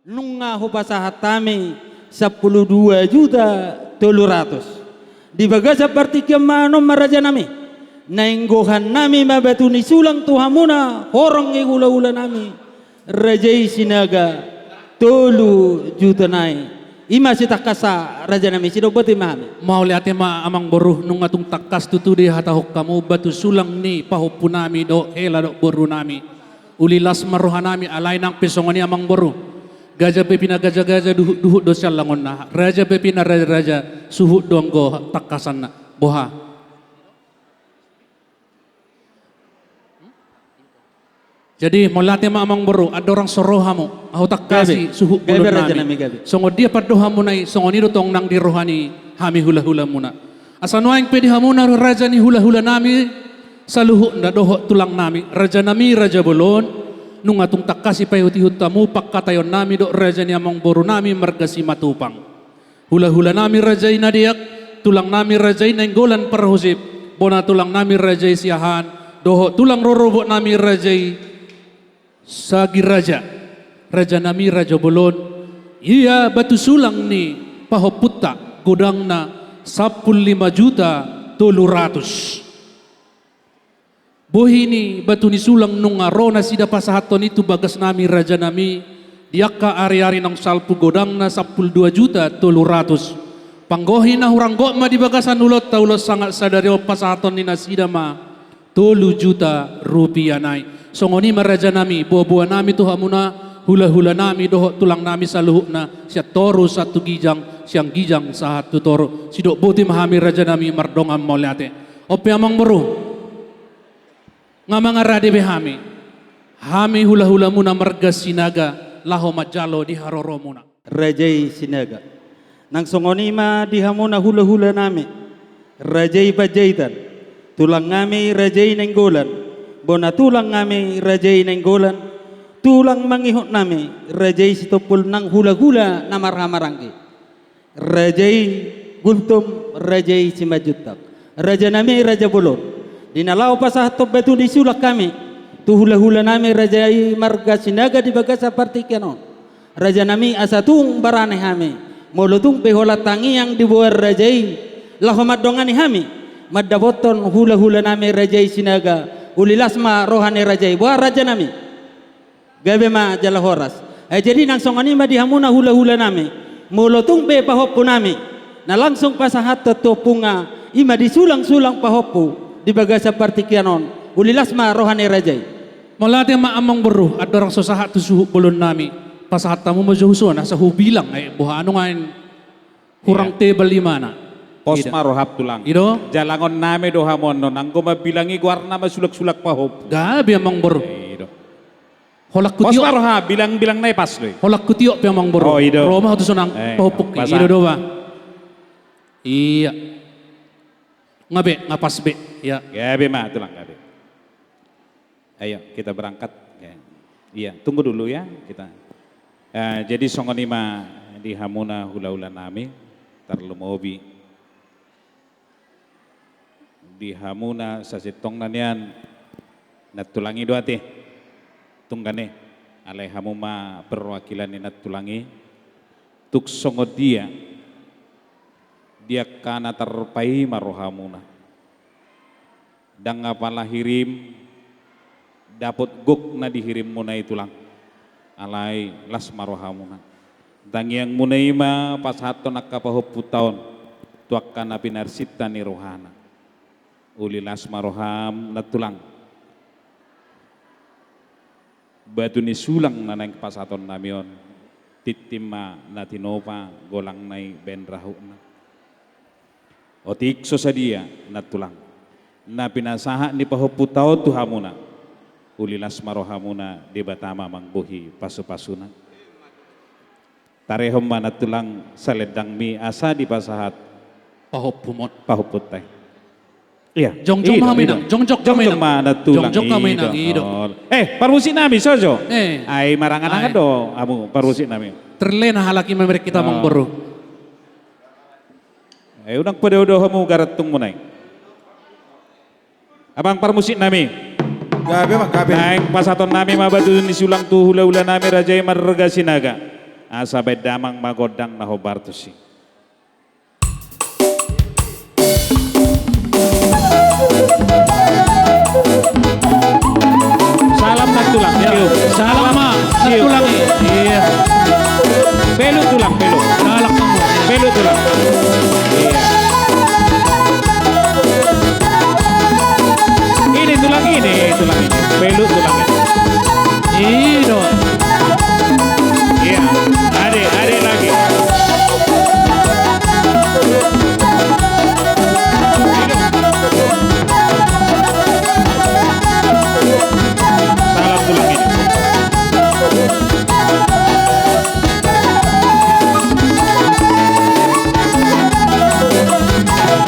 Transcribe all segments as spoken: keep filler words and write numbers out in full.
Nunga hupasahat hami sampulu dua juta tolu ratus. Di bagasan partingkian ma annon ma rajanami, nainggohannami ma batu ni sulang tu hamuna horong ni hulahulanami raja i Sinaga, tolu juta nai. I ma sitangkasna rajanami, sidok boti ma hami. Mauliate ma amangboru, nunga tung tangkas tutu dihatahon hamu batu sulang ni pahompunami dohot hela dohot borunami. Uli las ma rohanami, alai nang pe songon i amangboru. Gaja pe pinagajagaja, duhutduhut do siallangonna. Raja pe pinarajaraja, suhut do anggo tangkasanna. Boha? Jadi mauliate ma amangboru, andorang so ro hamu, ahu tangkasi, gabe, suhut gabe bolonnami, rajanami, gabe. Songon dia pandohanmuna i, songon i do tong nang di roha ni hami hulahulamuna. Asa nuaeng pe di hamuna raja ni hulahulanami saluhutna dohot tulangnami, rajanami raja bolon, nunga tung tangkas dipaihutihut hamu pangkataionnami dohot raja ni amangborunami marga Simatupang. Hulahulanami raja i Nadeak, tulangnami raja i Nainggolan Parhosip, bona tulangnami raja i Siahaan, dohot tulang rorobotnami raja i Sagiraja, rajanami raja bolon, ia batu sulang ni pahompunta godangna sampulu lima juta tolu ratus. Bohi ni batu ni sulang nunga ro nasida pasahathon i tu bagasnami rajanami, di angka ariari naung salpu godangna sampulu dua juta tolu ratus. Panggohi na hurang gok ma di bagasan ulaonta, ulaon sanga sadari on pasahathon ni nasida ma tolu juta rupiah nai. Songon i ma rajanami, boaboanami tu hamuna, hulahulanami dohot tulangnami saluhutna, sian toru sahat tu ginjang, sian ginjang sahat tu toru. Sidok boti ma hami rajanami mardongan mauliate. On pe amangboru, nga mangarade be hami. Hami hulahulamuna marga Sinaga, laho manjalo di haroromuna. Raja i Sinaga. Nang songon i ma di hamuna hulahulanami, raja i Panjaitan, tulangnami raja i Nainggolan, bona tulangnami raja i Nainggolan, tulang mangihutnami raja i Sitompul nang hulahula na marhahamaranggi, raja i Gultom, raja i Simanjuntak. Rajanami raja bolon, di na laho pasahathon batu ni sulang hami tu hulahulanami raja i marga Sinaga di bagasan partingkian on, rajanami, asa tung barani hami, molo tung pe holan tangiang diboan raja i laho mandongani hami mandapothon hulahulanami raja i Sinaga, uli las ma roha ni raja i. Boha rajanami? Gabe ma jala horas. Ai jadi nang songon i ma di hamuna hulahulanami, molo tung pe pahompunami na langsung pasahathon tu ompungna, i ma di sulangsulang pahompu di bagasan partingkian on, uli las ma roha ni raja i. Mauliate ma amangboru, andorang so sahat tu suhut bolonnami, pasahat hamu ma jo husona, asa hubilang, ai boha, nunga hurang tebal imana. Pos ma roham tulang. I do. Jalangonnami do hamu annon, anggo mambilang i goarna ma sulangsulang pahompu. Gabe amangboru. I do. Holan hutiop. Pos ma roham, bilangbilang nai pas do i. Holan hutiop pe amangboru. O, i do. Ro ma ahu tu sonang pahompungki. I do do ba. Ia. Nga be, nga pas be. Ia. Gabe ma tulang, gabe. Ayo, kita berangkat. Ya. Iya, tunggu dulu ya, kita. Eh, jadi songon i ma di hamuna hulahulanami, tarlumobi di hamuna sasintongna nian, nantulang i do ate. Tunggane, alai hamu ma perwakilan ni nantulang i, tung songon dia di angka na tarpaima rohamuna. Ndang apala hirim, dapot gok na dihirimmuna i tulang. Alai las ma rohamuna. Tangiangmuna i ma pasahathon angka pahompunta on tu angka na pinarsinta ni rohana. Uli las ma roham nantulang. Batu ni sulang na naeng pasahatonnami on, tintin ma na tinopa, golangna i baen rahutna. Otik so sadia nantulang na pinasahat ni pahompunta on tu hamuna, uli las ma rohamuna, Debata ma manggohi pasupasuna. Tarehon ma nantulang salendangmi asa dipasahat pahompumon, pahompunta i. Iya. Jongjong ma hamu inang, jongjong ma hamu inang. Jongjong ma nantulang. Jongjong ma hamu inang, i do. Eh, parmusiknami, so jo. Eh. Ai marangan-angan do hamu parmusiknami. Terlena halak i mamereng hita amangboru. Eh, unang padodo hamu garantungmuna i. Abang parmusiknami. Gabe ma, gabe. Naeng pasahatonnami ma batu ni sulang tu hulahulanami raja i marga Sinaga. Asa baen damang ma gondang na hombar tusi. Salam na tulang. Salam ma na tulang i. Iya. Belut tulang, belut. Salam ma. Belut tulang. Iya. Ini tulang ini, tulang ini. Belut tulang ini. Ido. Iya. Ade, ade lagi. Salam tulang ini.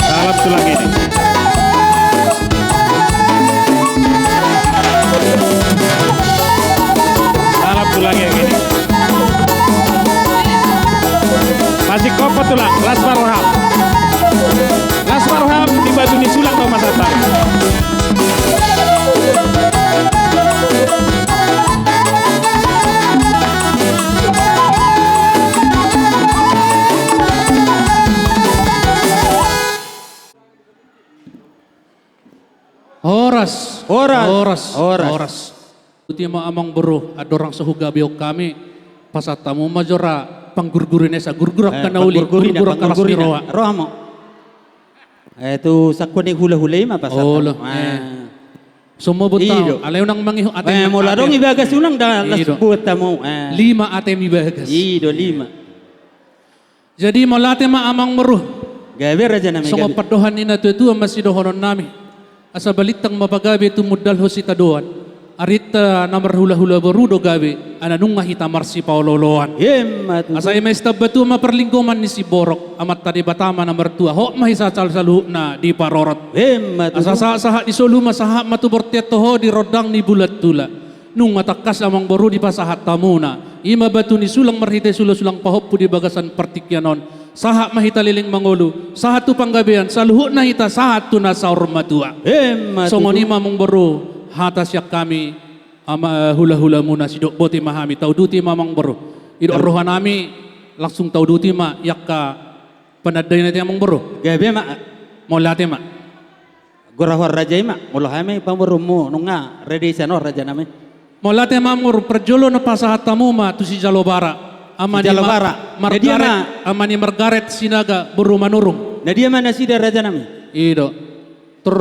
Salam tulang ini. Salam tulang ini. Masih kopot tulang, las ma roham. Las ma roham di batu ni sulang kau masa. Horas. Horas. Horas. Horas. Horas. Tuti ma amang boru, andorang so hugabehon hami, pasahat hamu ma jora panggurguri na esa, gurgurang. Eh, kana uli, panggurguri na, gurgurang kana panggurguri na. Rohamu. Eh, tu sangko ni hulahula i ma pasahat hamu. Olo, ah. Eh. Somo butau, alai unang mangihut ate. Eh, mula adong i bagas unang da las buat hamu. Eh. Lima ate mi bagas. Ido, lima. Jadi mauliate ma amang boru. Gabe raja nami. Songon gabe. Pandohan ni na tuatua ma sidohonon nami. Asa balintang ma pagabe tumundalhon sitadoan. Arinta na marhulahula boru do gabe, ai nunga hita marsipaolooloan. Emma tutu. Asa i ma sitambatua ma parlinggoman ni siborok, Amanta Debata ma na martua, hot ma hita saluhutna diparorot. Emma tutu. Asa sahat sahat ni solu ma sahat ma tu bontean toho di rondang ni bulan tula. Nunga tangkas amang boru dipasahat hamuna. I ma batu ni sulang marhite sula-sulang pahompu di bagasan partingkian on. Sahat ma hita leleng mangolu, sahat tu panggabean, saluhutna hita sahat tu na saur matua. Emma tutu. Songon i ma amang boru, hata sian hami, ama, hulahulamuna sidok boti ma hami, tauduti ma amang boru. Idok roha nami, langsung tauduti ma, i angka panandaion i amang boru. Gabe ma. Mauliate ma. Gorahuan raja i ma, molo hami pamoruonmu nunga rade i sian on raja nami. Mauliate ma amang boru, parjolo na pasahat hamu ma tu si Jalobara. Ama ni Jalobara. Margaret, ama ni Margaret Sinaga boru Manurung. Na dia ma nasida raja nami? Ido. Tor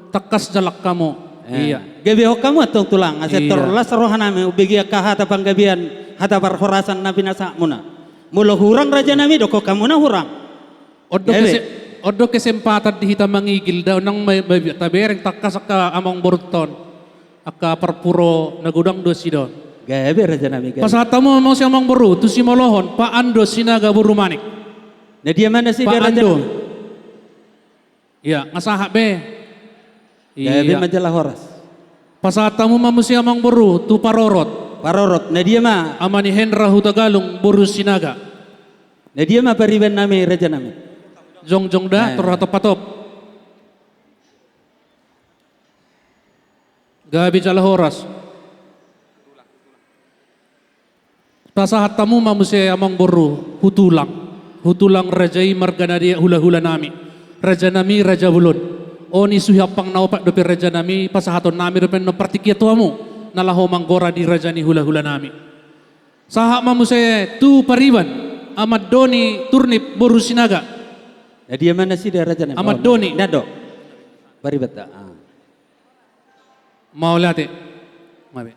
tangkas jalang hamu. Eh. Iya. Gabehon hamu antong tulang, asa tor las roha nami umbege angka hata panggabean, hata parhorasan na pinasahatmuna. Molo hurang raja nami, dokkon hamu na hurang. On do kese-, on do kesempatan di hita mangigil da, unang ma-, ma-, tabereng tangkas angka amang boru on. Angka parpuro na godang do nasida on. Gabe raja nami, gabe. Pasahat hamu ma muse amang boru, tu simolohon, Pak Ando Sinaga boru Manik. Na dia ma nasida raja nami? Iya, nga sahat be. Gabe ma jala horas. Pasahat hamu ma muse amang boru, tu parorot. Parorot, na dia ma? Ama ni Hendra Hutagalung boru Sinaga. Na dia ma pariban nami, raja nami? Jongjong da, tor hatop-hatop. Gabe jala horas. Pasahat hamu ma muse amang boru, Hutulang. Hutulang raja i marga na dia hulahula nami. Raja nami, raja bolon. On i suhi ampang na opat dope raja nami, pasahaton nami dope na partingkian tu hamu. Na laho manggora di raja ni hulahula nami. Sahat ma muse tu pariban, Amandoni Turnip boru Sinaga. Na dia ma nasida raja nami? Amandoni. Nda do. Pariban ta. Ah. Mauliate. Mabe.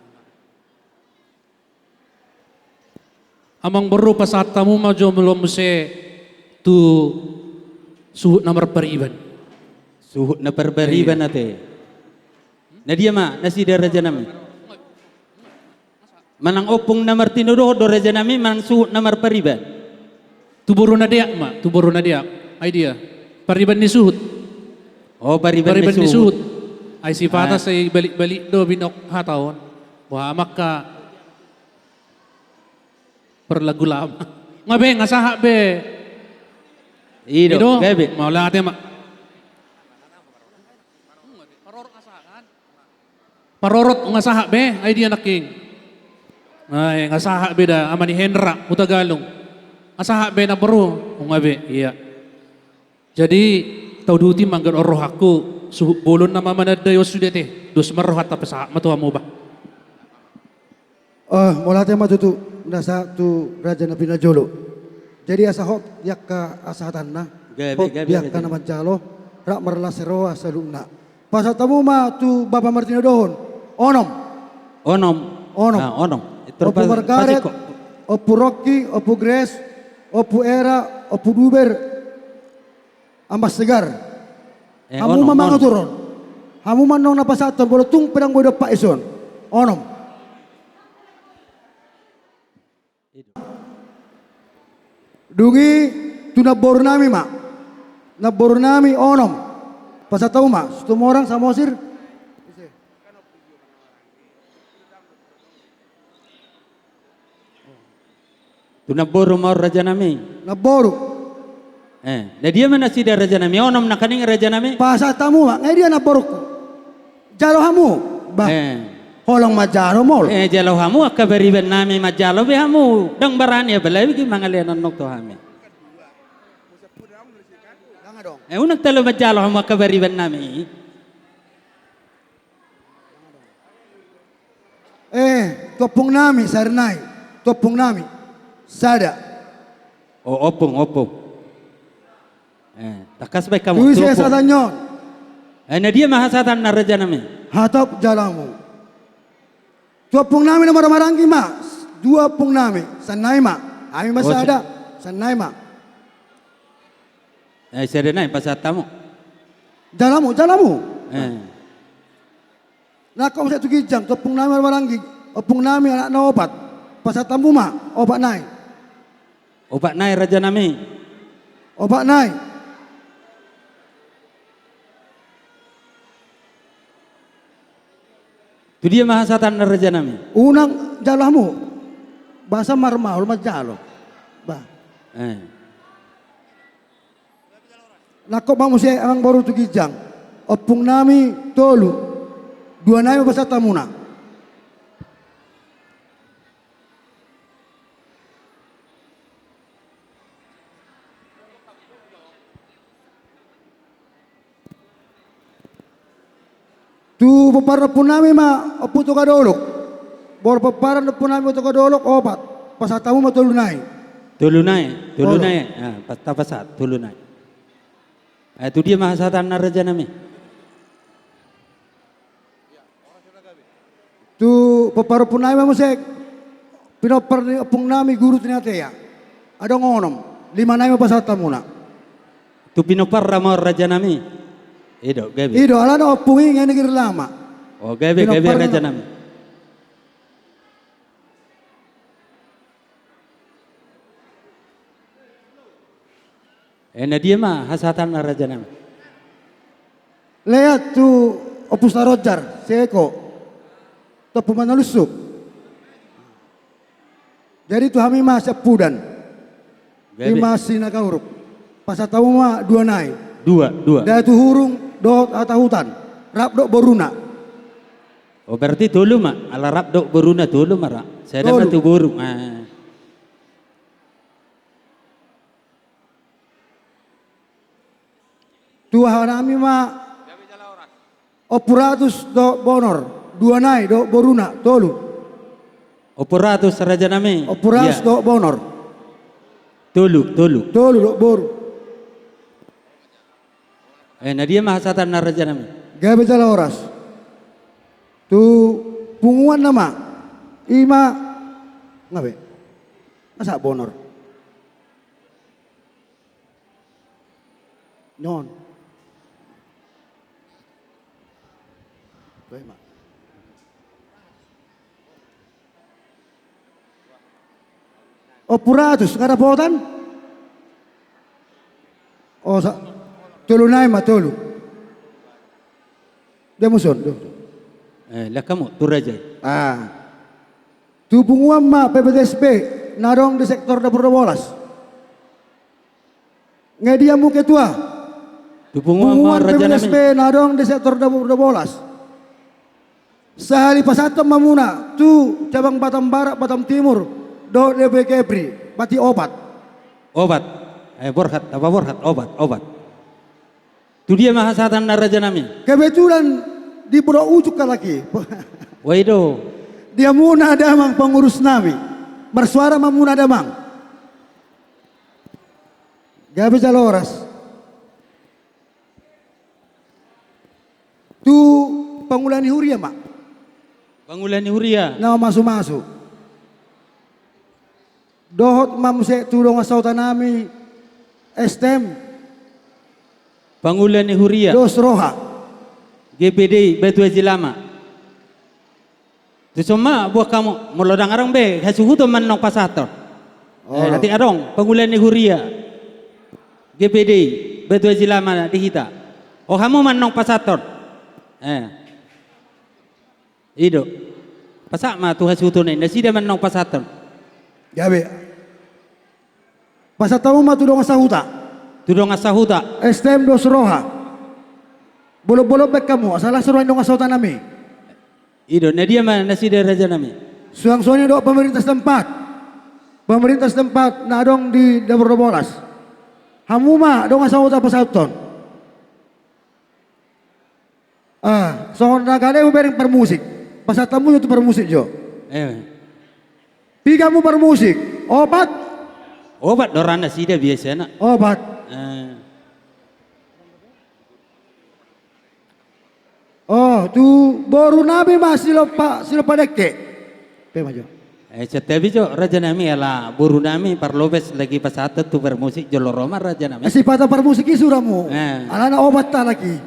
Amang boru pasahat hamu ma jolo muse tu suhut na marpariban. Suhut na marpariban ate. Na dia ma nasida raja nami? Manang ompung na martinodohon do raja nami, manang suhut na marpariban? Tu boru na deak ma, tu boru na deak. Ai dia? Pariban ni suhut. Oh, pariban ni suhut. Ai sipata sai balik-balik do binok hata on. Wah, maka perlagu lama. Nga be, nga sahat be. Ido, gabe. Mauliate ma. Parorot nga sahat be, ai dia nangkin? Ai nga sahat be da ama ni Hendra Hutagalung. Nga sahat be na boru, nga be, ia. Jadi tauduti ma anggo on rohangku, suhut bolon nama na daion sude te, dos ma rohanta, pasahat ma tu hamu bah. Oh, mauliate ma tutu, na sahat tu raja na pinajolo. Jadi asa hot di angka hasahatanna, gabe, hot gabe, di angka gabe, na manjalo, rap marlas ni roha saluhutna. Pasahat hamu ma tu Bapa Martinodohon. Onom. Onom. Onom. Ah, onom. Ompu Margaret, Ompu Rocky, Ompu Grace, Ompu Era, Ompu Duber, Amban Segar. Eh, hamu ma manguturon. Hamu ma annon na pasahathon, molo tung pe ndang boi dompak i son. Onom. Dung i tu namboru nami ma. Namboru nami onom. Pasahat hamu ma, Situmorang, Samosir. Tu namboru ma on raja nami. Namboru. Eh, na dia ma nasida raja nami, onom nangkaning raja nami. Pasahat hamu ma, nga dia namborungku. Jalo hamu. Bah. Eh. Holong manjalo molo. Eh, jalo hamu angka bariban nami, manjalo be hamu. Ndang barani, apalagi mangalean annon tu hami. Eh, unang talu manjalo hamu angka bariban nami. Eh, tu ompung nami, sada nai. Tu ompung nami. Sada. Oh, ompung, ompung. Eh, tangkas baen hamu. Tu ise tu ompung. Hasahatan ni on. Eh, na dia ma hasahatanna raja nami. Hatop jalo hamu. Tu ompung nami na marhahamaranggi ma. Dua ompung nami. Sada nai ma. Hami ma sada. Sada nai ma. Eh, sada nai, pasahat hamu. Jalo hamu, jalo hamu. Eh. Nangkok muse tu ginjang, tu ompung nami marhahamaranggi, ompung nami anak na opat. Pasahat hamu ma, opat nai. Opat nai raja nami. Opat nai. Tu dia ma hasahatanna raja nami. Unang jalo hamu. Boasa marmaol manjalo. Bah. Eh. Nangkok ma muse amang boru tu ginjang. Ompung nami tolu. Dua nai ma pasahat hamuna. Tu pomparan ompung nami ma Ompu Toga Dolok. Boru pomparan ompung nami Ompu Toga Dolok opat. Pasahat hamu ma tolu nai. Tolu nai, tolu nai. Ah, pas-, tapasahat tolu nai. Eh, tu dia ma hasahatanna raja nami. Tu pomparan ompung nami ma muse. Pinompar ni ompung nami Guru Tinatea. Adong onom. Lima nai ma pasahat hamuna. Tu pinomparna ma on raja nami. I do, gabe. I do, alana ompung i nga i na girlama. Oh, gabe, gabe raja nami. Eh, na dia ma hasahatanna raja nami. Leat tu Ompu Sarojar, Seko. Tu Ompu Manalusuk. Jadi tu hami ma siampudan. Gabe. Ima si Nagauruk. Pasahat hamu ma dua nai. Dua, dua. Datu Hurung dohot Hatahutan. Rap dohot boruna. Oh, berarti tolu ma. Ala rap dohot boruna tolu ma ra. Sada ma tu boru. Ah. Tu aha nami ma Ompu Ratus dohot Bonor, dua nai dohot boruna, tolu. Ompu Ratus raja nami. Ompu Ratus dohot Bonor. Tolu, tolu. Tolu dohot boru. Eh, na dia ma hasahatanna raja nami. Gabe jala horas. Tu punguan nama. Ima. Nga be. Masa Bonor. Non. Baik, Mak. Ompu Ratus, nga dapotan? Oh, sa-, tolu nai ma, tolu. Dia muson, dia muson. Eh, lek hamu, tu raja. Ah. Tu punguan ma P P T S B, na adong di sektor dapur dua bolas. Nga dia hamu ketua? Tu punguan ma raja nami. P P T S B na adong di sektor dapur dua bolas. Sahali pasahathon ma muna tu cabang Batam Barat, Batam Timur dohot D P Kepri, berarti opat. Opat. Eh, borhat, apa borhat? Opat, opat. Tu dia ma hasahatanna, raja nami? Kebetulan di Purwok Ujung halak i. Wah, i do. Di hamuna damang pengurus nami. Marsuara ma muna damang. Gabe jala horas. Tu pangula ni huria ma. Pangula ni huria. Na mamasumasu. Dohot ma muse tu dongan sahuta nami, S T M. Pangula ni huria. Dos Roha. G P D I Batu Aji Lama. Tuson ma buat hamu, molo ndang adong be hasuhuton, mannong pasahathon. Eh, olo. Atik adong pangula ni huria G P D I Batu Aji Lama di hita. O, hamu mannong pasahathon. Eh. I do. Pasahat ma tu hasuhuton i, nasida mannong pasahathon. Gabe. Pasahat hamu ma tu dongan sahuta. Tu dongan sahuta. S T M Dos Roha. Bolon-bolon baen hamu, asa las roha ni dongan sahuta nami. I do, na dia ma nasida, raja nami? Suang songon i dohot pemerintah setempat. Pemerintah setempat na adong di Dapur Dua Belas. Hamu ma dongan sahuta pasahathon. Ah, songon na gale hubereng parmusik. Pasahat hamu jo tu parmusik jo. Eh. Piga hamu parmusik? Opat? Opat do ra nasida biasana. Opat. Eh. Oh, tu boru nami ma Silompa, Silompa Dengke. Pe ma jo. Eh, santabi jo, raja nami, ala boru nami parlopes lagi pasahathon tu parmusik, jolo ro ma, raja nami. Eh, sipata parmusik i suramu. Eh. Alana opat halak i.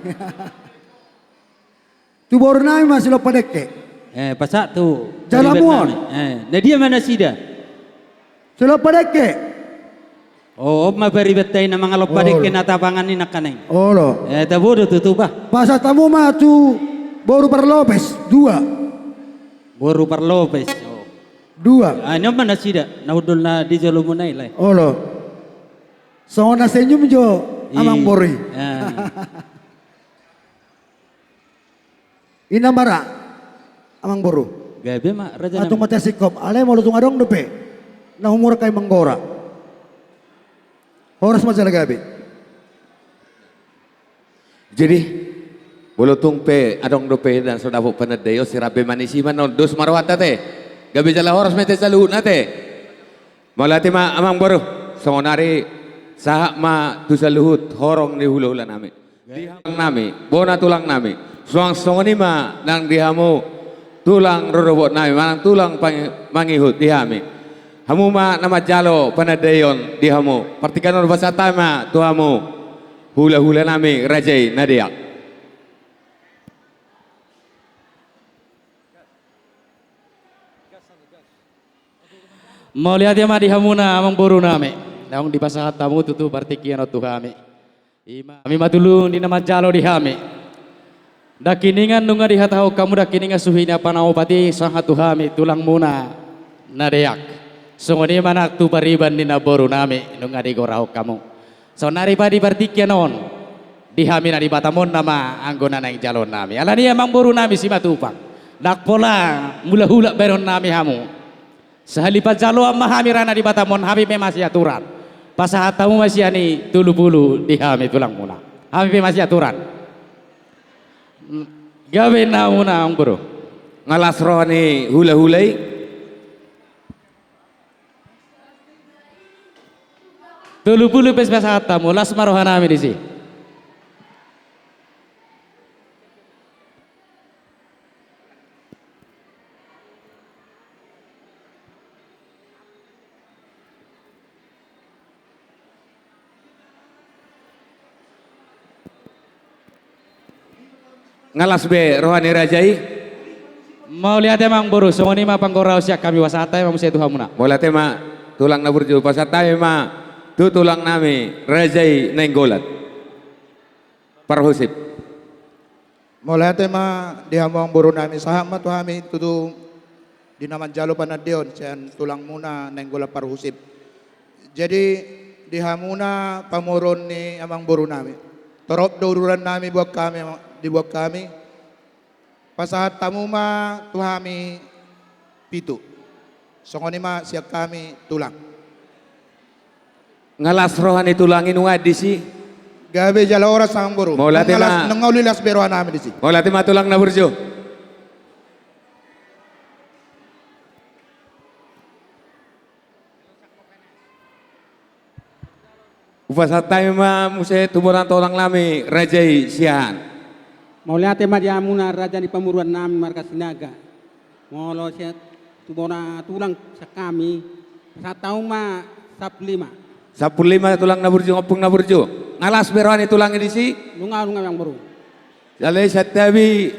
Tu boru nami ma Silompa Dengke. Eh, pasahat tu. Jala pariban muon. Nami. Eh, na dia ma nasida? Silompa Dengke. Oh, on ma pariban ta i na mangalompa dengke na tapangan i nangkaning. Olo. Eh, tabo do tutu bah. Pasahat hamu ma tu boru parlopes, dua. Boru parlopes. Oh. Dua. Ah, i ma nasida, na hundul na di jolomuna i, lae. Olo. Songon na senyum jo amang boru i. Ah. I na ma ra, amang boru. Gabe ma, raja nami. Tung mate singkop, alai molo tung adong dope na humurang hami manggora. Horas ma jala gabe. Jadi, molo tung pe adong dope na so dapot panandaion, sirambe manisi ma non, dos ma rohanta te. Gabe jala horas ma hita saluhutna te. Mauliate ma amang boru, songon nari sahat ma tu saluhut horong ni hulahula nami. Di hamu tulang nami, bona tulang nami. Suang songon i ma nang di hamu tulang rorobot nami, manang tulang pang-, mangihut di hami. Hamu ma na manjalo panandaion di hamu. Partingkian on pasahat hami ma tu hamu hulahula nami, raja i na deak. Mauliate ma di hamuna amang boru nami. Naung dipasahat hamu tutu partingkian on tu hami. I ma, hami ma tulang di na manjalo di hami. Dangkiningan nunga dihatahon hamu, dangkiningan suhi ni ampang na opat i sahat tu hami tulangmuna na deak. Songon i ma nang tu pariban ni namboru nami nunga digorahon hamu. Saonari pe di partingkian on, di hami na di Batam on nama anggo na naeng jaloon nami. Alani i amang boru nami Simatupang, ndang pola mulak-ulak baenon nami hamu. Sahali panjaloan ma hami ra na di Batam on, hami pe masiaturan. Pasahat hamu ma sian i tolu pulu di hami tulangmuna. Hami pe masiaturan. Gabe hamuna amang boru. Nga las roha ni hulahula i. Tolu pulu pe pasahat hamu, las ma roha nami disi. Nga las be roha ni raja i. Mauliate amang boru, songon i ma panggoraon sian hami, pasahat hami ma muse tu hamuna. Mauliate ma tulang na burju, pasahat hami ma tu tulang nami raja i Nainggolan Parhusip. Mauliate ma di hamu amang boru nami, sahat ma tu hami tutu di na manjalo panandaion sian tulangmuna Nainggolan Parhusip. Jadi di hamuna pamoruon ni amang boru nami, torop do ururan nami buat hami, dibuat hami. Pasahat hamu ma tu hami pitu. Songon i ma sian hami tulang. Nga las roha ni tulang i nunga disi. Gabe jala horas amang boru. Mauliate ma. Nunga uli las be roha nami disi. Mauliate ma tulang na burju. Hupasahat hami ma muse tu bona tulang nami raja i Siahaan. Mauliate ma di hamuna raja ni pamoruon nami marga Sinaga. Molo sian tu bona tulang sian hami, pasahat hamu ma sampulu lima. Sampulu lima tulang na burju, ompung na burju. Nga las be roha ni tulang i disi. Nunga, nunga amang boru. Jala i santabi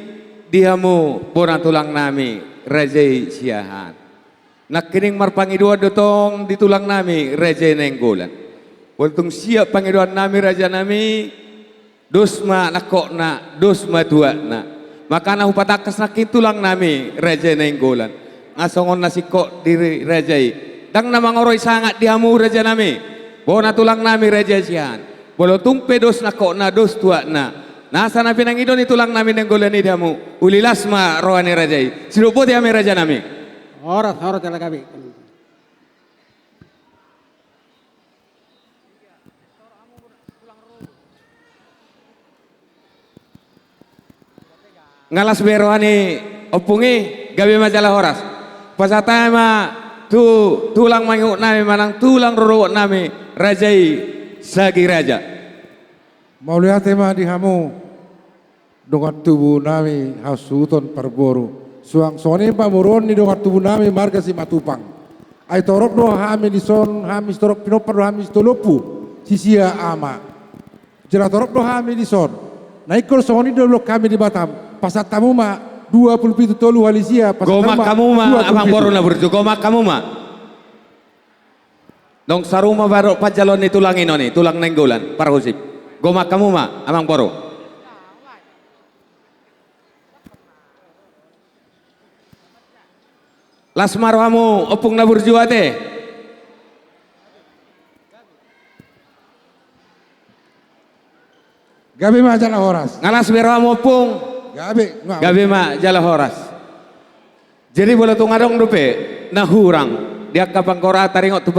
di hamu bona tulang nami raja i Siahaan. Nangkining marpangidoan do tong di tulang nami raja i Nainggolan. Molo tung siap pangidoan nami raja nami, dos ma nangkokna, dos ma tuatna. Makana hupatangkas nangkin tulang nami raja i Nainggolan. Nga songon na singkop di raja i. Ndang na mangoroi sangap di hamu raja nami. Bona tulang nami raja i Siahaan. Molo tung pe dos nangkokna, dos tuatna. Nasa na pinangido ni tulang nami Nainggolan i di hamu, uli las ma roha ni raja i. Sidok boti hami raja nami. Horas, horas jala gabe. Nga las be roha ni ompung i, gabe ma jala horas. Pasahat hami ma tu tulang mangihut nami manang tulang rorobot nami raja i Sagi Raja. Mauliate ma di hamu dongan tubu nami hasuhuton parboru. Suang songon i pamoruon ni dongan tubu nami marga Simatupang. Ai torop do hami dison, hami sitorop pinompar do hami sitolu ompu, sisia ama. Jala torop do hami dison. Na ingkon songon i do blok hami di Batam. Pasahat hamu ma dua pulu pitu tolu hali sia. Pasahat hamu ma dua pulu pitu. Gomak hamu ma amang boru na burju, gomak hamu ma. Nunga saru ma baru panjaloan ni tulang i non i, tulang Nainggolan, parhusip. Gomak hamu ma amang boru. Las ma rohamu ompung na burju ate. Gabe ma jala horas. Nga las be rohamu ompung. Gabe, nga. Gabe ma jala horas. Jadi molo tung adong dope na hurang di angka panggora taringot tu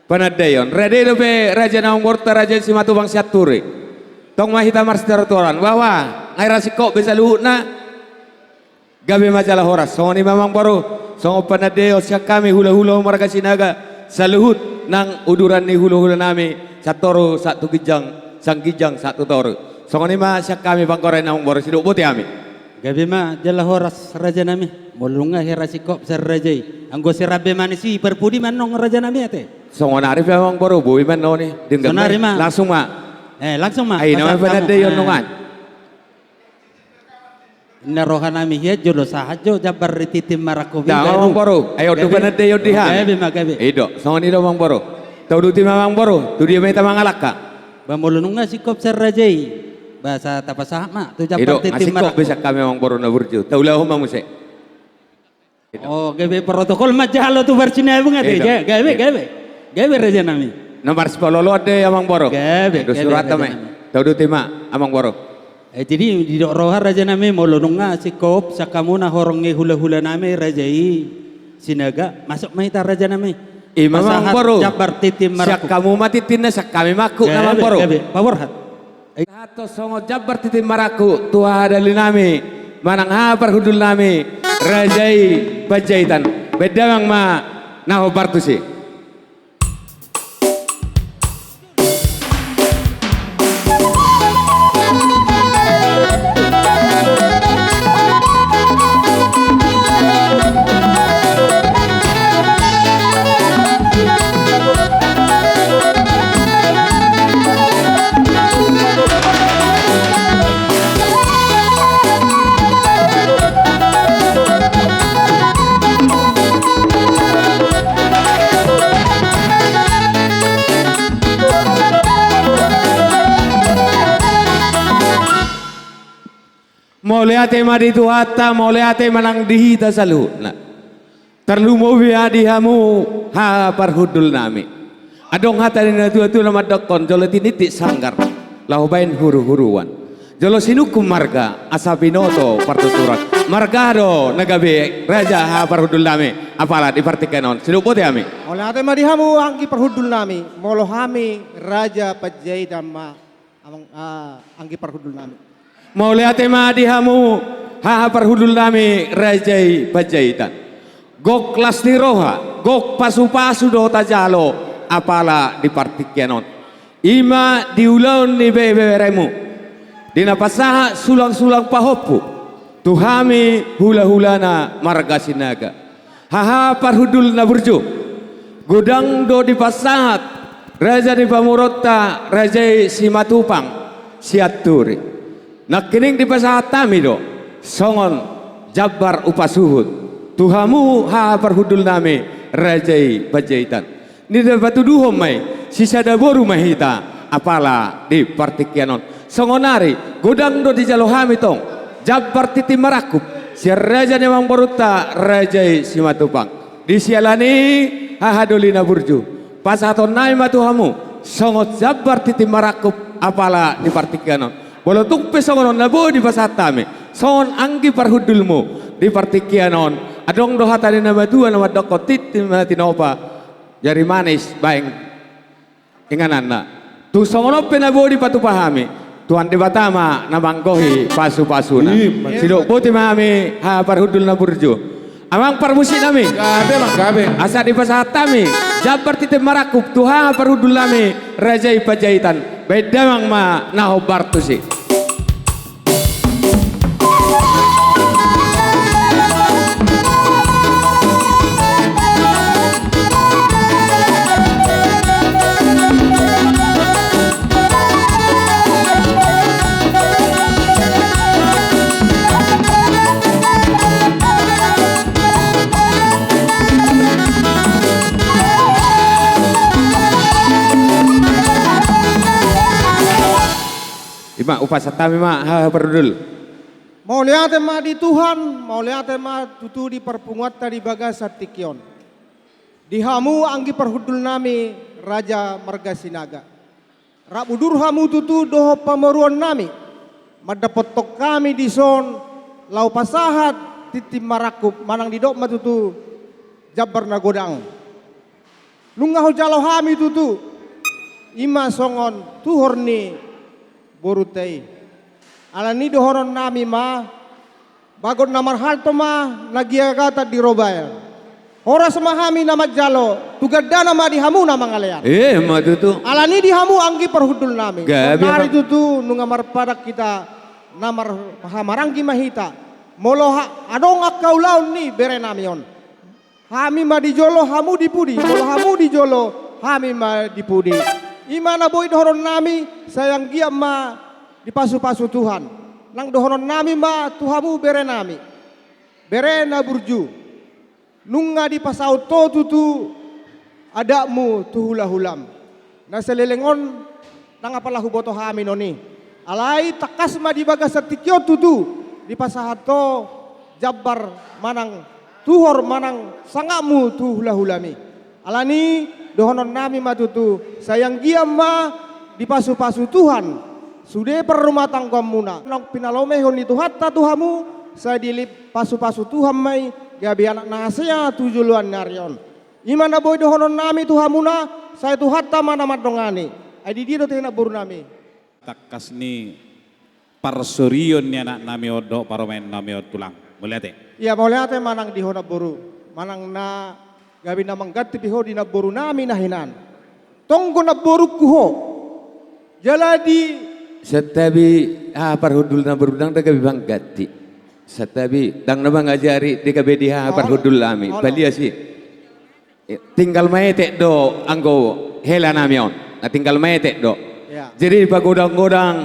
panandaion, rade dope raja na amang boru, raja Simatupang Sianturi. Tong ma hita marsitorotoran bahwa nga i ra singkop be saluhutna. Gabe ma jala horas. Songon i ma amang boru, songon panandaion sian hami hulahula marga Sinaga, saluhut nang uduran ni hulahula nami, sahat tu toru, sahat tu ginjang, sian ginjang sahat tu toru. Songon i ma sian hami panggora i amang boru, sidok boti hami. Gabe ma jala horas raja nami. Molo nunga hira singkop sian raja i, anggo sirambe manis i parpudi ma annon raja nami ate. Songonari pe amang boru, boi ma annon i. Sonari ma. Langsung ma. Eh, langsung ma. Ai nama panandaion nunga. Inna roha nami hian jo do, sahat jo jambar ni tintin marangkup. Dah, amang boru. Ai on do panandaion di hami. Gabe ma, gabe. I do, songon i do amang boru. Tauduti ma amang boru, tu dia ma hita mangalangka. Ba molo nunga singkop sian raja i, ba asa tapasahat ma tu jambar tintin marangkup. I do, nga singkop be sian hami amang boru na burju. Taulahon ma muse. Oh, gabe protokol manjalo tu parsinabung ate. Gabe, gabe. Gabe raja nami. Na marsipaloloan do i amang boru. Gabe, gabe raja nami. Tauduti ma amang boru. Eh, jadi didok roha raja nami, molo nunga singkop sian hamu na horong ni hulahula nami raja i Sinaga, masuk ma hita raja nami. I ma amang boru. Pasahat jambar tintin marangkup. Sian hamu ma tintinna, sian hami ma angkupna amang boru. Gabe, gabe. Paborhat. Sahat songon jambar tintin marangkup tu haha dali nami manang haha parhundul nami raja i Panjaitan. Baen damang ma na hombar tusi. Mauliate ma di Tuhanta, mauliate ma nang di hita saluhutna. Tarlumobi ma di hamu haha parhundul nami. Adong hata ni natuatua na mandokkon, jolo tinitip sanggar laho baen huruhuruan. Jolo sinungkun marga asa binoto partuturan. Marga do na gabe raja, haha parhundul nami, apala di partingkian on. Sidok botima hami. Mauliate ma di hamu anggi parhundul nami, molo hami Raja Panjaitan ma, amang, ah, anggi parhundul nami. Mauliate ma di hamu, haha parhundul nami, raja i Panjaitan. Gok las ni roha, gok pasupasu do tajalo, apala di partingkian on. I ma di ulaon ni beberemu, di na pasahat sulangsulang pahompu tu hami hulahulana marga Sinaga. Haha parhundul na burju, godang do dipasahat raja ni pamoruonta, raja i Simatupang Sianturi. Nangkining dipasahat hami do songon jambar upasuhut tu hamu, haha parhundul nami, raja i Panjaitan. Nida patuduhon ma i, sisada boru ma hita, apala di partingkian on. Songon ari, godang do dijalo hami tong jambar tintin marangkup sian raja ni amangborunta, raja i Simatupang. Di siala ni i, haha doli na burju, pasahaton nami ma tu hamu songon jambar tintin marangkup, apala di partingkian on. Molo tung pe songon on na boi dipasahat hami songon anggi parhundulmu di partingkian on, adong do hata ni na matua na mandokkon, tintin ma tinopa, jari manis baen ingananna. Tung songon on pe na boi dipatupa hami, Tuhan Debata ma na manggohi pasupasuna. Ima. Sidok botima hami, haha parhundul na burju. Amang parmusik nami. Gabe, amang, gabe. Asa dipasahat hami jambar tintin marangkup tu haha parhundul nami, raja i Panjaitan. Baen damang ma na hombar tusi. Ima, hupasahat hami ma, haha parhundul. Mauliate ma di Tuhan, mauliate ma tutu di parpunguanta di bagasan tingki on. Di hamu anggi parhundul nami, raja marga Sinaga. Rap udur hamu tutu dohot pamoruon nami. Mandapot hami dison laho pasahat tintin marangkup, manang didok ma tutu jambar na godang. Nunga hujalo hami tutu, ima songon tuhor ni borunta i. Alani dohonon nami ma, bagot na marhalto ma na giagatan di robean. Horas ma hami na manjalo, tu gandana ma di hamu na mangalean. Ima tutu. Alani di hamu anggi parhundul nami. Gabe, sonari, amang. Tutu nunga marpadan hita, na mar-, hamaranggi ma hita. Molo ha-, adong angka ulaon ni bere nami on. Hami ma di jolo, hamu di pudi, molo hamu di jolo, hami ma di pudi. Ima na boi dohonon nami, sai anggiat ma dipasupasu Tuhan. Nang dohonon nami ma tu hamu bere nami. Bere na burju. Nunga dipasaut ho tutu adatmu tu hulahulam. Na saleleng on, ndang apala huboto hami non i. Alai tangkas ma di bagasan tingki on tutu dipasahat ho jambar manang tuhor manang sangapmu tu hulahulam i. Alani dohonon nami ma tutu, sai anggiat ma dipasupasu Tuhan sude parrumatanggaonmuna. Naung pinalomehon ni Tuhanta tu hamu, sai dipasupasu Tuhan ma i, gabe anak na hasea tu joloan ni ari on. Ima na boi dohonon nami tu hamuna, sai Tuhanta ma na mandongani. Ai di dia do tena boru nami? Tangkas ni parsorion ni anak nami on dohot parumaen nami on, Tulang. Mauliate. Ia, mauliate manang di ho namboru, manang na gabe na mangganti pe ho di namboru nami na hinan. Tong do namborungku ho. Jala di... Santabi, haha parhundul namboru, ndang na gabe mangganti. Santabi, ndang na mangajari, di gabe di haha parhundul nami. Olo. Palias i. Eh, tinggal maetek do anggo hela nami on. Na tinggal maetek do. Ia. Jadi dipagodang-godang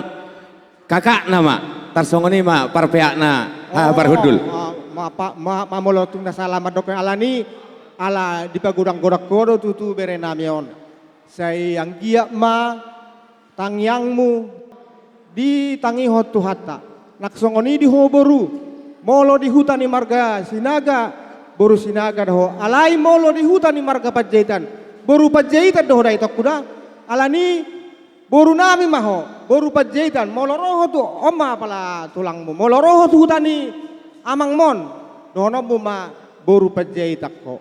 kakakna ma, tarsongon i ma parpeakna, haha parhundul. Oh, ma, ma, ma, ma molo tung na sala mandok, alani, ala dipagodang-godang ho do tutu bere nami on. Sai anggiat ma tangiangmu ditangihon Tuhanta. Nang songon i di ho boru, molo di huta ni marga Sinaga, boru Sinaga do ho. Alai molo di huta ni marga Panjaitan, boru Panjaitan do ho da, itongku da. Alani Boru nami ma ho, boru Panjaitan, molo ro ho tu on ma apala tulangmu, molo ro ho tu huta ni amangmon, dohononmu ma boru Panjaitan ho.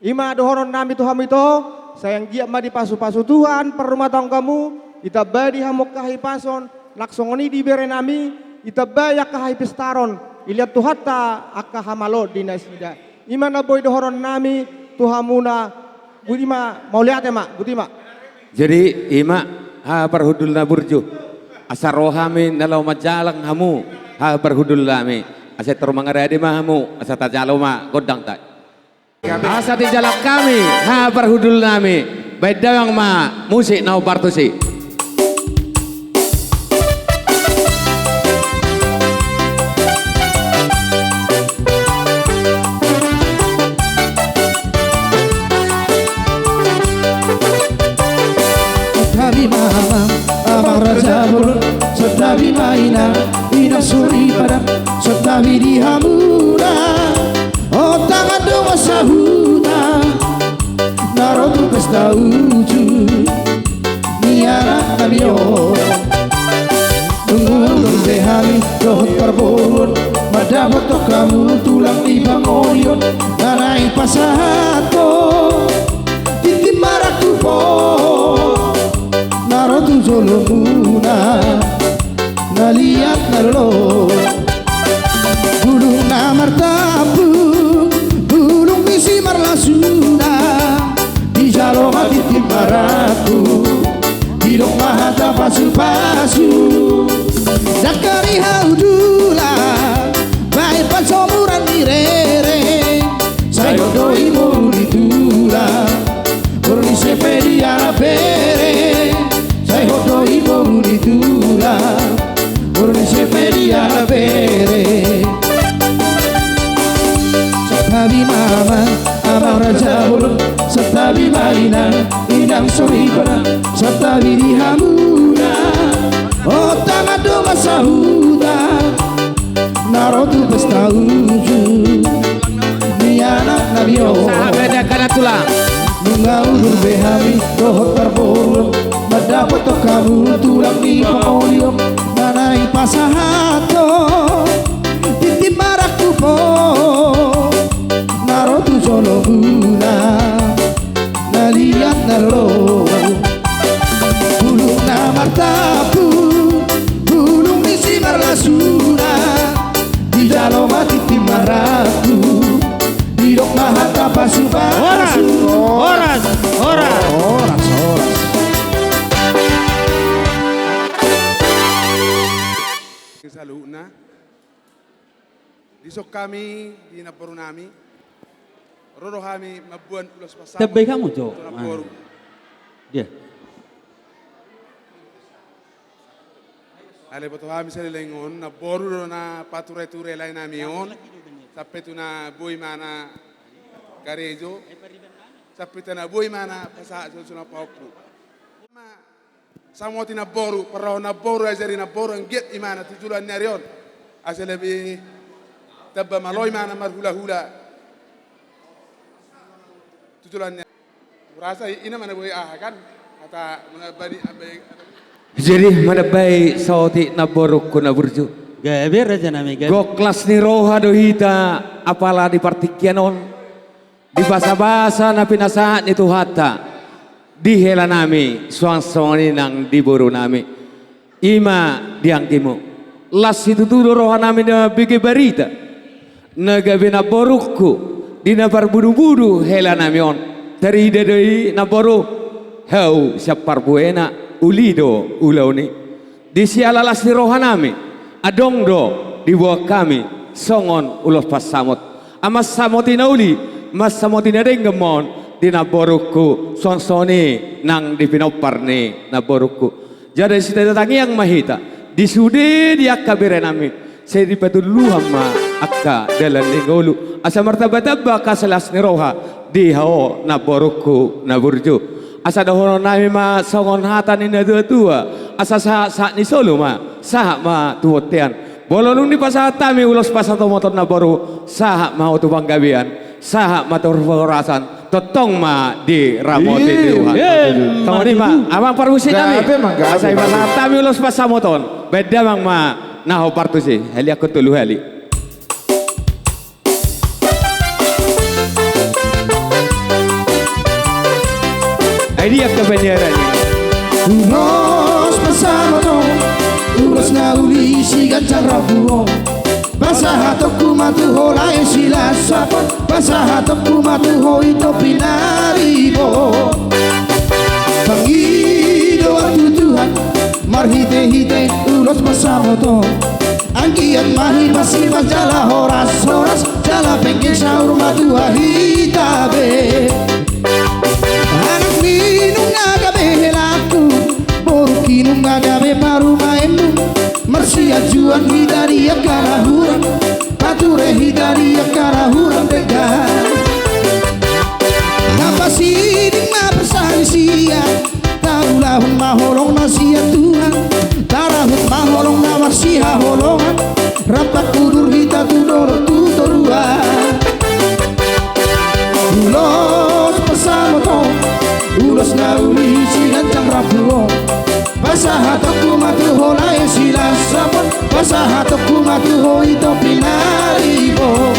I ma dohonon nami tu hamu ito, sai anggiat ma dipasupasu Tuhan parrumatanggamu, ditambai di hamu angka hahipason, nang songon i di bere nami, ditambai angka hapistaron, dilehon Tuhanta angka hamaloon di nasida. I ma na boi dohonon nami tu hamuna, botima, mauliate ma, botima. Jadi, i ma haha parhundul na burju. Asa ro hami na laho manjalang hamu, haha parhundul nami. Asa tor mangarade ma hamu, asa tajalo ma gondangta. Asa dijalang hami, haha parhundul nami. Baen damang ma musik na hombar tusi. Santabi ma amang, amang raja bolon, santabi ma inang, inang soripada, santabi di hamuna. Ontangan do ma sahuta na ro tu pesta uju ni anak nami on. Nunga udur be hami dohot parboruon, mandapothon hamu tulang ni pangolion, na naeng pasahathon tintin marangkup on na ro tu jolomuna, na liat na lolo. Bulung na martampuk, bulung ni simarlasuna, dijalo ma tintin marangkup, didok ma hata pasupasu. Dangka ni haudulan, baen pansomuran ni rere, sai hot do i boru ni tulang, boru ni Sepe di anak bere, sai hot do i boru ni tulang, boru ni Sepe di anak bere. Santabi ma amang, amang raja bolon, santabi ma inang, inang soripada, santabi di hamuna. Ontangan do ma sahuta na ro tu pesta uju ni anak nami on. Sahat ma i dangka na tulang. Nunga udur be hami dohot parboruon, mandapothon hamu tulang ni pangolion, na naeng pasahathon tintin marangkup on na ro tu jolomuna, na liat na lolo. Bulung na martampuk, bulung ni simarlasuna, dijalo ma tintin marangkup, didok ma hata pasupasu. Horas, horas, horas. Horas, horas. Saluhutna. Dison hami di namboru nami. Ro do hami mamboan ulos pasahat. Tebbe hamu jo. Tu namboru. Ah. Dia. Alai boto hami saleleng on, namboru do na patureture lae nami on. Sampe tu na boi ma na karejo. Sampe tu na boi ma na pasahat sulang pahompu. Ma samoti namboru, parrohahon namboru, ajari namboru anggiat imana tu joloan ni ari on. Asa lebih tamba malo imana marhulahula tu joloan ni ari. Hurasa i, i na manambai aha kan? Hata manambai, ambai. Jadi manambai saotik namborungku na burju. Gabe raja nami, gabe. Gok las ni roha do hita apala di partingkian on. Di basabasa na pinasahat ni Tuhanta di hela nami, suang songon i nang di boru nami. I ma di anggimu. Las situtu do roha nami na mambege barita na gabe namborungku di na parbudubudu hela nami on. Tarida do i namboru, hau sian parbuena, uli do ulaon i. Di siala las ni roha nami, adong do diboan hami songon ulos pansamot. Ai mansamoti na uli, mansamoti na denggan ma on di namborungku, suang songon i nang di pinompar ni namborungku. Jadi sitata tangiang ma hita di sude di angka bere nami, sai dipatuluhon ma angka dalan ni ngolu, asa martambatamba angka las ni roha di ho namborungku na burju. Asa dohonon nami ma songon hata ni natuatua, asa sahatsahat ni solu ma sahat ma tu bontean. Molo dung dipasahat hami ulos pasahaton namboru, sahat ma ho tu panggabean, sahat ma tu parhorasan, Tongtong ma diramoti Tuhan. Songon i ma, amang parmusik nami. Asa i ma, sahat hami ulos pansamoton. Baen damang ma na hombar tusi, haliangkon tolu hali. Ai dia kebenaran. Ulos pansamoton, ulos na uli siganjang rambu on. Pasahatonku ma tu ho lae Silasapon, pasahatonku ma tu ho ito pinaribot. Pangidoan tu Tuhan marhitehite ulos pansamoton. Anggiat ma hipas-hipas jala horas-horas, jala penggeng saur matua hita be. Anak ni inongku na gabe helangku, boru ni inongku na gabe parumaenmu. Marsianjuan hita di angka na hurang, pature hita di angka na hurang denggan. Hapasiding ma parsalisian, taulahon ma holong na sian Tuhan, tarahut ma holong na marsihaholongan, rap udur hita tu dolok tu toruan. Ulos pansamoton, ulos na uli siganjang rambu on. Pasahatonku ma tu ho lae Silasapon, pasahatonku ma tu ho ito pinaribot.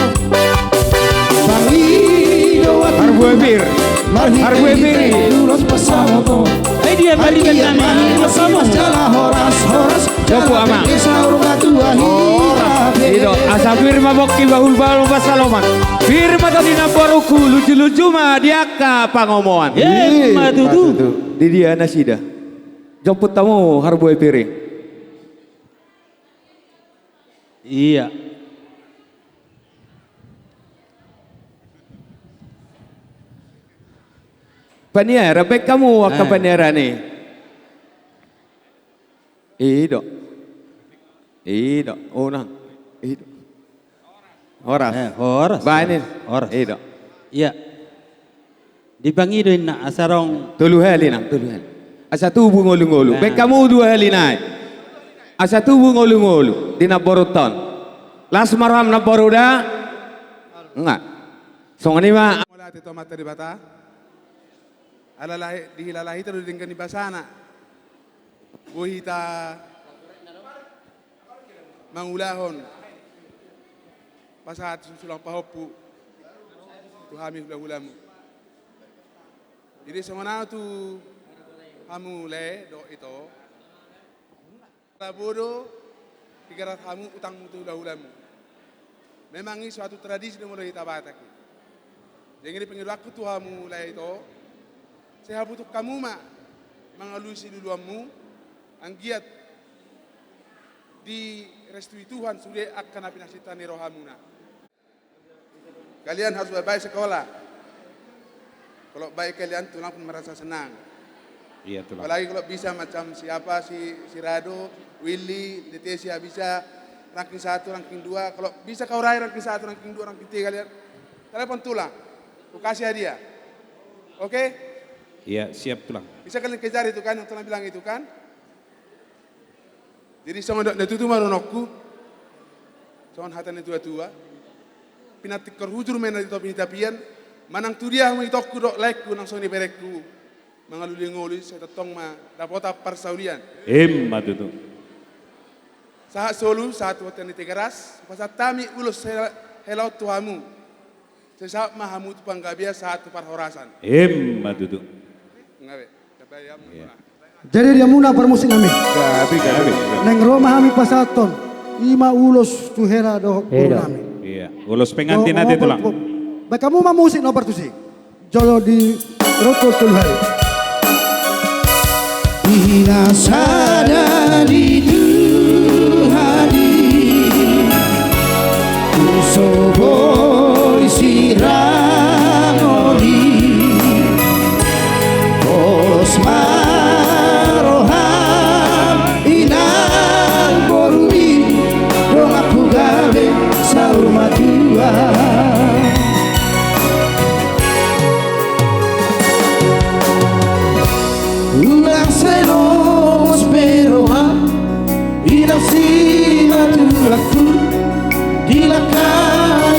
Pangidoan tu Tuhan marhitehite ulos pansamoton. Ai dia ma, anggiat ma hipas-hipas jala horas-horas, jala penggeng saur matua hita be. Asa pir ma pongki, bahul-bahul ma pansalongan. Pir ma tondingan borungku, luju-luju ma di angka pangomoan. Ima tutu. Di dia nasida? Jomput hamu harbue pir i. Ia. Paniaran, baen hamu angka paniaran i. I do. I do. Unang. I do. Horas. Baen i. Horas. I do. Ia. Dipangido inna asa adong. Tolu hali nang, tolu hali. Asa tubu ngolu-ngolu. Baen hamu dua hali nai. Asa tubu ngolu-ngolu di namborunta on. Las ma roham namboru da? Nga. Songon i ma. Mauliate tu Amanta Debata. Ala lahi, dihilala hita do denggan ni basana. Boi hita mangulahon pasahat sulang pahompu tu hami hula-hulamu. Jadi songon ahu tu hamu lae dohot ito. Ala bodo digarar hamu utangmu tu hula-hulamu. Memang i suatu tradisi do molo hita Batak i. Jadi pangidoanku tu hamu lae ito, sai habutuhon hamu ma mangalului siluluanmu, anggiat direstui Tuhan sude angka na pinasinta ni rohamuna. Kalian harus baik-baik sekolah. Kalau baik kalian, tulang pun merasa senang. Iya, tulang. Apalagi kalau bisa macam siapa, si, si Rado, Willy, Letesia bisa ranking satu, ranking dua. Kalau bisa kau raih ranking satu, ranking dua, ranking tiga kalian, telepon tulang. Ku kasih hadiah. Oke? Iya, siap, tulang. Bisa kalian kejar itu kan, yang tulang bilang itu kan? Jadi songon dok na tutu ma dohononku. Songon hata ni tua-tua. Pinantikkon hujur ma inna di topi ni tapian. Manang tu dia hamu itongku dohot laengku nang songon i berengku. Mangalului ngolu i sai tongtong ma dapotan parsaulian. Ima tutu. Sahat solu, sahat tu bontean ni Tigaras, pasahat hami ulos hela-, hela on tu hamu. Sai sahat ma hamu tu panggabean, sahat tu parhorasan. Ima tutu. Nga be. Jadi di hamuna parmusik nami. Gabe, gabe. Naeng ro ma hami pasahathon. Ima ulos tu hela dohot boru nami. Iya. Ulos pengantin ate, tulang. Baen hamu ma musik na partusi. Jolo di rokok tolu hali. Ina sada di Tuhan i, so boi sirang oli. Pos ma roham inang boru i, donganku gabe saur matua. Unang sai lomos be roham, inang simatuangku, di langkam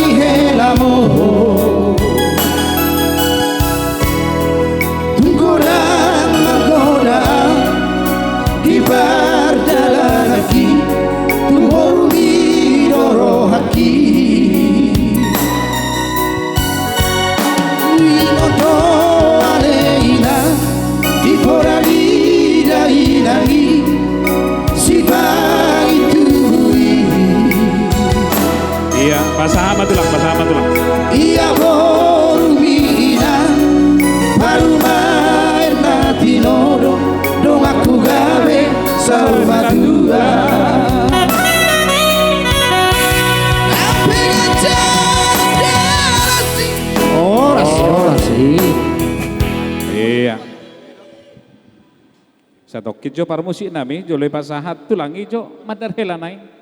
Pasahat ma tulang, pasahat ma tulang. Ia boru mina, parumaen na tinodo, donganku gabe saur matua. Horas, horas, i. Ia. Satongkin jo parmusik nami, jolo pasahat tulang i jo mandar hela nai.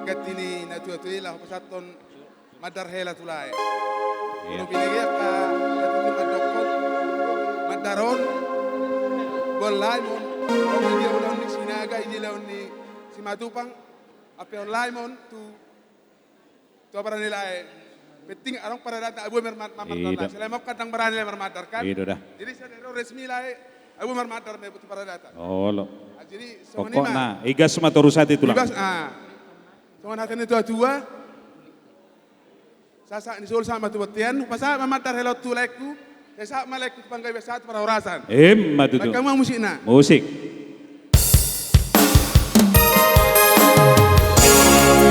Ganti ni na tua-tua i laho pasahathon mandar hela tu lae. Ia. Molo binege angka na tutu mandokkon mandar on, boan lae ma on, on i dia ulaon ni Sinaga, i dia ulaon ni Simatupang, ampe on lae ma on tu tu abaran ni lae. Penting adong paradaton, abu mar-, mar-, mar-, marmandar. Ida. Selama kan ndang barani lae marmandar kan. Ida da. Jadi sada ro resmi lae, abu marmandar ma tu paradaton. Olo. Ah, jadi songon i ma. Pokokna, igas ma torus ate tulang. Igas, ah. Songon hata ni tua-tua. Sahat ni solu sahat ma tu bontean, pasahat ma mandar hela on tu laengku. Sai sahat ma laengku tu panggabean, sahat tu parhorasan. Emma tutu. Bahen hamu ma musikna. Musik.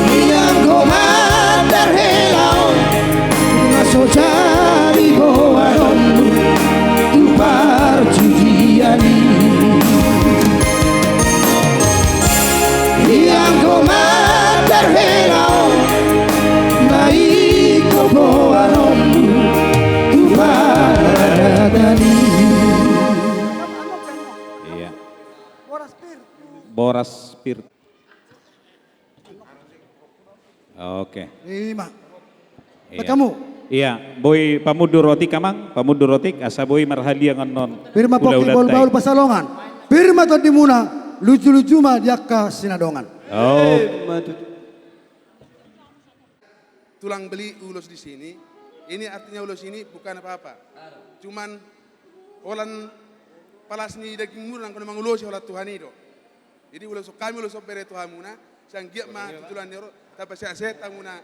Ianggo mandar hela on, na so jadi boanonmu tu parjujian i. Ianggo mandar hela on, na ingkon boanonmu tu paradaton i. Ia. Boras pir. Oke. Ima. Ia. Bahen hamu. Ia, boi pamundur otik amang, pamundur otik, asa boi marhaliang annon. Pir ma pongki, bahul-bahul pansalongan. Pir ma tondimuna, luju-luju ma di angka sinadongan. Oh. Emma tutu. Tulang, beli ulos di sini, ini artinya ulos ini bukan apa-apa. Cuman holan palas ni dagingmuna nangkin mangulosi, holan Tuhan i do. Jadi ulos hami, ulos on bere tu hamuna, sai anggiat ma tu tulang ni ari on, tapasehat-sehat hamuna,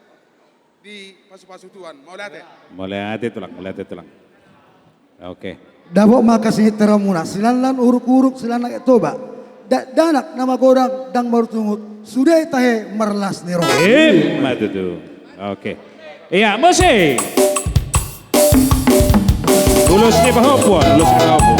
dipasu-pasu Tuhan. Mauliate. Mauliate tulang, mauliate tulang. Oke. Dapot ma angka singit teramuna, silanlan uruk-uruk, silanlan aek Toba. Dakdanak na magodang ndang marungut, sude tahe marlas ni roha. Emma tutu. Oke. Ia, musik. Ulos ni pahompu, ulos ni pahompu.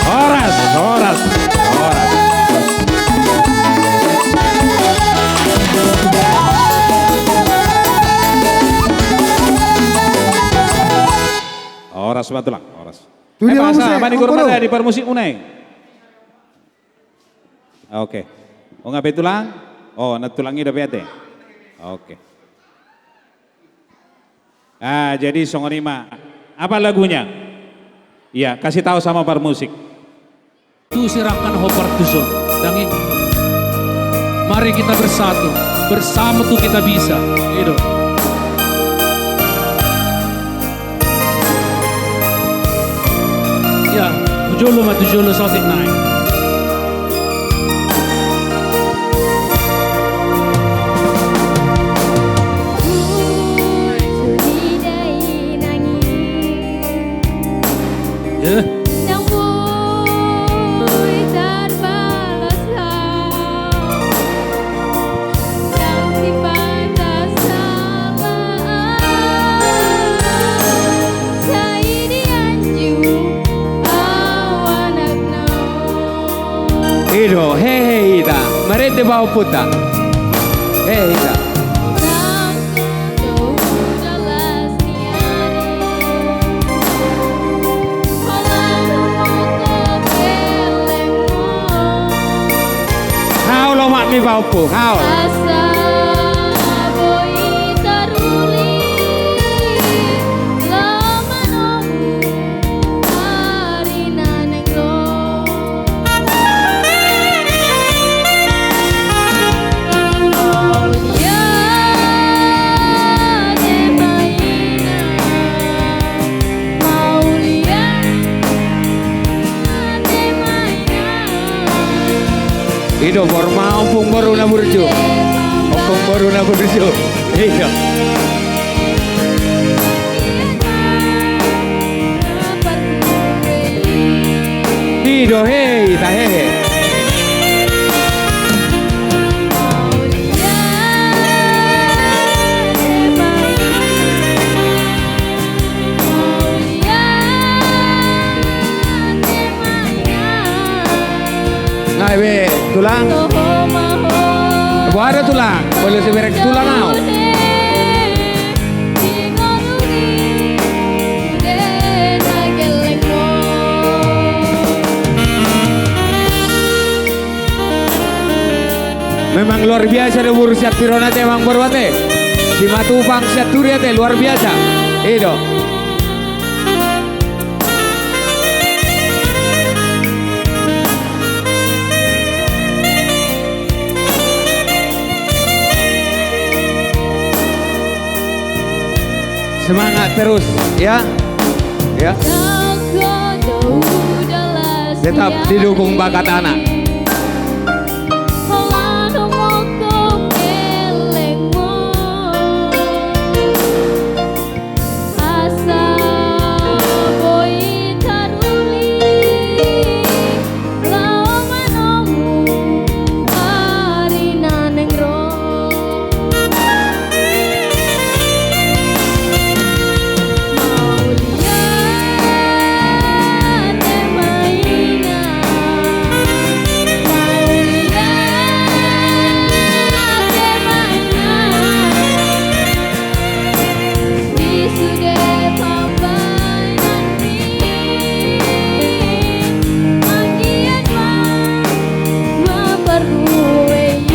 Horas, horas, horas. Horas ma tulang, horas. Tu dia, eh, ma muse, mani guru mada di parmusikmuna i. Oke. O, nga pe tulang? O, na tulang i dope ate. Oke. Ah, jadi songon i ma. Apa lagunya? Iya, kasih tahu sama parmusik. Tu sirangkan ho partuson. Dangin. Mari kita bersatu. Bersama tu kita bisa. I do. Ia, tu jolo ma, tu jolo saotik nai. Eh. Sai dianjung au anakna on. I do, hehe hita, marende ma ompunta. Hehe hita. Ni pahompu, hau. Asa boi taruli, laho manomu ari na naeng ro. Mauliate ma inang, mauliate ma inang. I do, boru ma, ompung boru na burju. Ompung boru na burju. I do. I do, hei, tahehe. Nga be, tulang? Boha do, tulang? Boi sibereng tulang au. Memang luar biasa do boru Sianturi on ate, amang boru ate. Simatupang Sianturi ate, luar biasa. I do. Semangat terus, ya. Ya. Tetap didukung bakat anak. Asa boi taruli, laho manomu ari na naeng ro. Mauliate ma inang, mauliate ma inang. Di sude pambahenanmi, anggiat ma mamparrue i.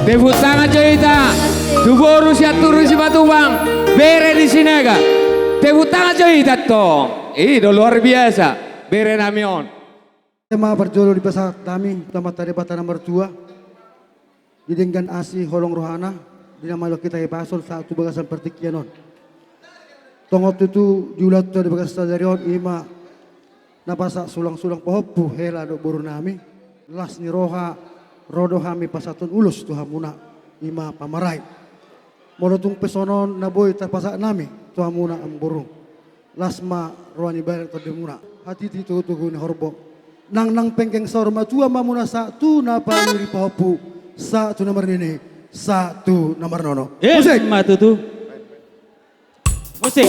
Tepuk tangan jo hita tu boru Sianturi Simatupang, bere ni Sinaga. Tepuk tangan jo hita tong. I do, luar biasa bere nami on. Ema parjolo dipasahat nami tu Amanta Debata na martua, di denggan asi holong rohana, di na malo hita hipason sahat tu bagasan partingkian on. Tongon tutu di ulaonta di bagasan sadari on, ima na pasahat sulang-sulang pahompu hela dohot boru nami, las ni roha ro do hami pasahathon ulos tu hamuna, ima pamarai. Molo tung pe songon on na boi tarpasahat nami tu hamuna amangboru, las ma roha ni bere tondimuna, hatiti togu-togu ni horbo. Nang, nang penggeng saur matua ma hamuna sahat tu na pauli pahompu, sahat tu na marnini, sahat tu na marnono. Musik. Ima tutu. Musik.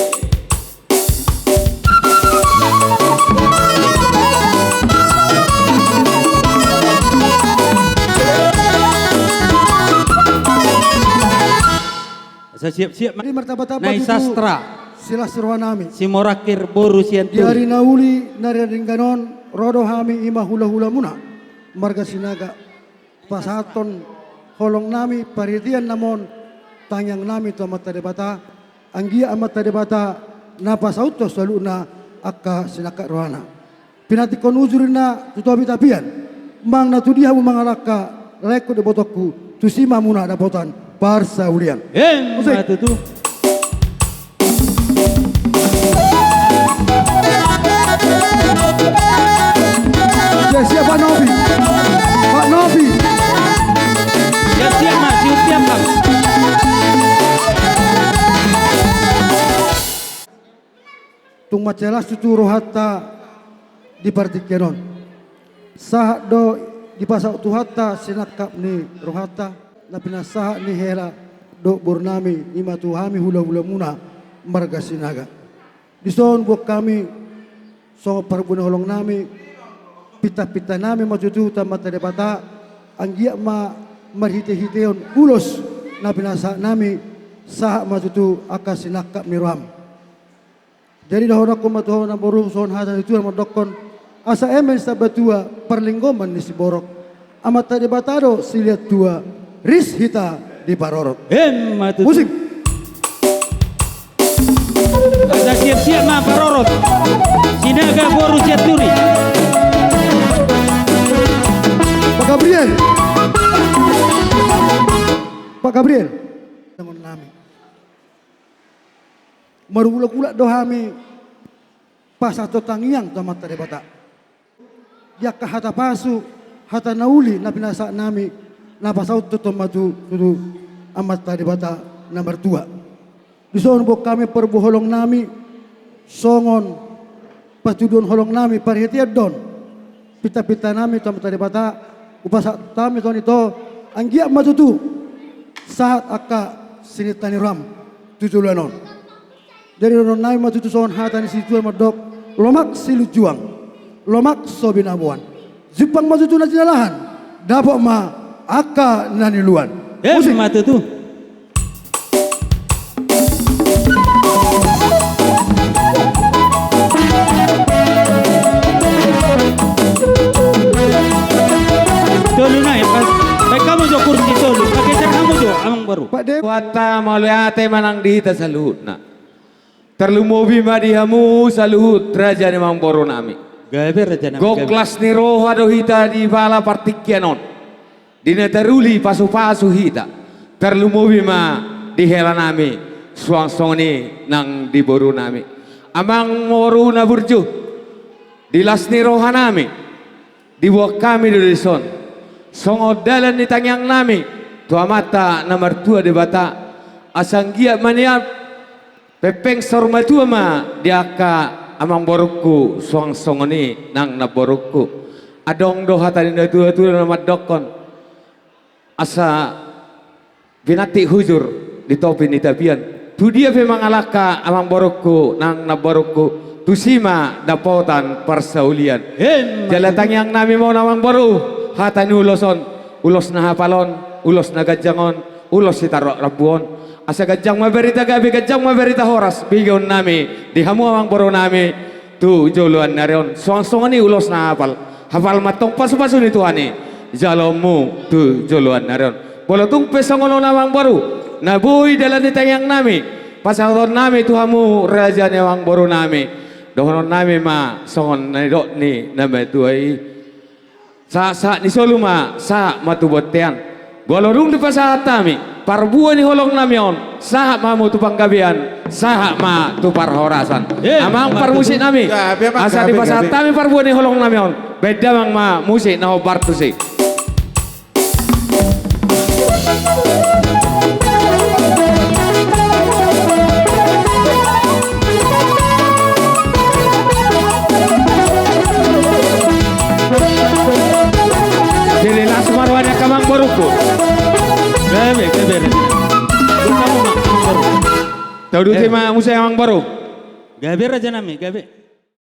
Asa siap-siap ma. Jadi martamba-tamba tutu. Nai sastra. Silas roha nami. Simorangkir boru Sianturi. Di ari na uli na ri na denggan on, ro do hami ima hula-hulamuna marga Sinaga, pasahathon holong nami, parhitean nama on, Tangiang nami tu Amanta Debata, anggiat Amanta Debata na pasauthon saluhutna angka sinangkap ni rohana. Pinantikhon uju ninna tu topi tapian, manang na tu dia hamu mangalangka, laengku dohot ibotongku, tusi ma hamuna dapotan parsaulian. Emma tutu. Siap, siap, Pak Novi. Pak Novi. Siap, siap, Mas. Siap, siap, Mas. Tung mansai las tutu rohanta di partingkian on. Sahat do dipasaut Tuhanta sinangkap ni rohanta, na pinasahat ni hela dohot boru nami, i ma tu hami hula-hulamuna marga Sinaga. Dison boan hami songon parbue ni holong nami, pinta-pinta nami ma tutu tu Amanta Debata, anggiat ma marhite-hiteon ulos na pinasahat nami, sahat ma tutu angka sinangkap ni roham. Jadi dohononku ma tu ho namboru songon hata ni tuan mandokkon, asa eme ni sabatua parlinggoman ni siborok, Amanta Debata do silehon tua, ris hita diparorot. Emma tutu. Musik. Asa siap-siap ma parorot. Sinaga boru Sianturi. Pak Gabriel. Pak Gabriel. Dengan nami. Marulak-ulak do hami pasahathon tangiang tu Amanta Debata. Di angka hata pasu, hata na uli na pinasahat nami, na pasauthon ma tutu tu Amanta Debata na martua. Dison boan hami parbue holong nami, songon patuduhon holong nami, parhitean do on. Pinta-pinta nami tu Amanta Debata, hupasahat hami tu on ito, anggiat ma tutu sahat angka sininta ni roham tu joloan on. Jadi dohonon nami ma tutu songon hata ni situan mandok, lomak silunjuang, lomak so binaboan. Jumpang ma tutu na jinalahan, dapot ma angka na niluluan. Musik. Emma tutu. Tolu nai, pas. Baen hamu jo kursi tolu. Pageser hamu jo, amangboru. Pak De. Huhata mauliate ma nang di hita saluhutna. Tarlumobi ma di hamu saluhut raja ni amangboru nami. Gabe raja nami, gabe. Gok las ni roha do hita di bala partingkian on. Di na taruli pasu-pasu hita. Tarlumobi ma di hela nami, suang songon i nang di boru nami. Amangboru na burju, di las ni roha nami, diboan hami do dison songon dalan ni tangiang nami tu Amanta na martua Debata, asa anggiat ma nian pengpeng saur matua ma di angka amangborungku, suang songon i nang namborungku. Adong do hata ni natua-tua na mandokkon, asa pinantik hujur di topi ni tapian. Tu dia pe mangalangka amangborungku nang namborungku, tusi ma dapotan parsaulian. Emma tutu. Jala tangiang nami ma on amangboru, hata ni ulos on, ulos na hapal on, ulos na ganjang on, ulos sitorop rambu on. Asa ganjang ma barita gabe, ganjang ma barita horas, begeon nami di hamu amangboru nami tu joloan ni ari on. Suang songon i ulos na hapal. Hapal ma antong pasu-pasu ni Tuhan i jaloonmu tu joloan ni ari on. Molo tung pe songon on amangboru, na boi dalan ni tangiang nami pasahaton nami tu hamu raja ni amangboru nami, dohonon nami ma songon na nidok ni na matua i. Sahat-sahat ni solu ma, sahat ma tu bontean. Molo dung dipasahat hami parbue ni holong nami on, sahat ma hamu tu panggabean, sahat ma tu parhorasan. Eh, amang parmusik nami, gabe, amang, asa gabe, dipasahat gabe. Hami parbue ni holong nami on, baen damang ma musik na hombar tusi. Jadi langsung baru ada ke amangborungku. Bebe, bebe. Bukan rumah, amangboru. Tahu dulu, eh, ma musik amangboru. Gabe raja nami, gabe.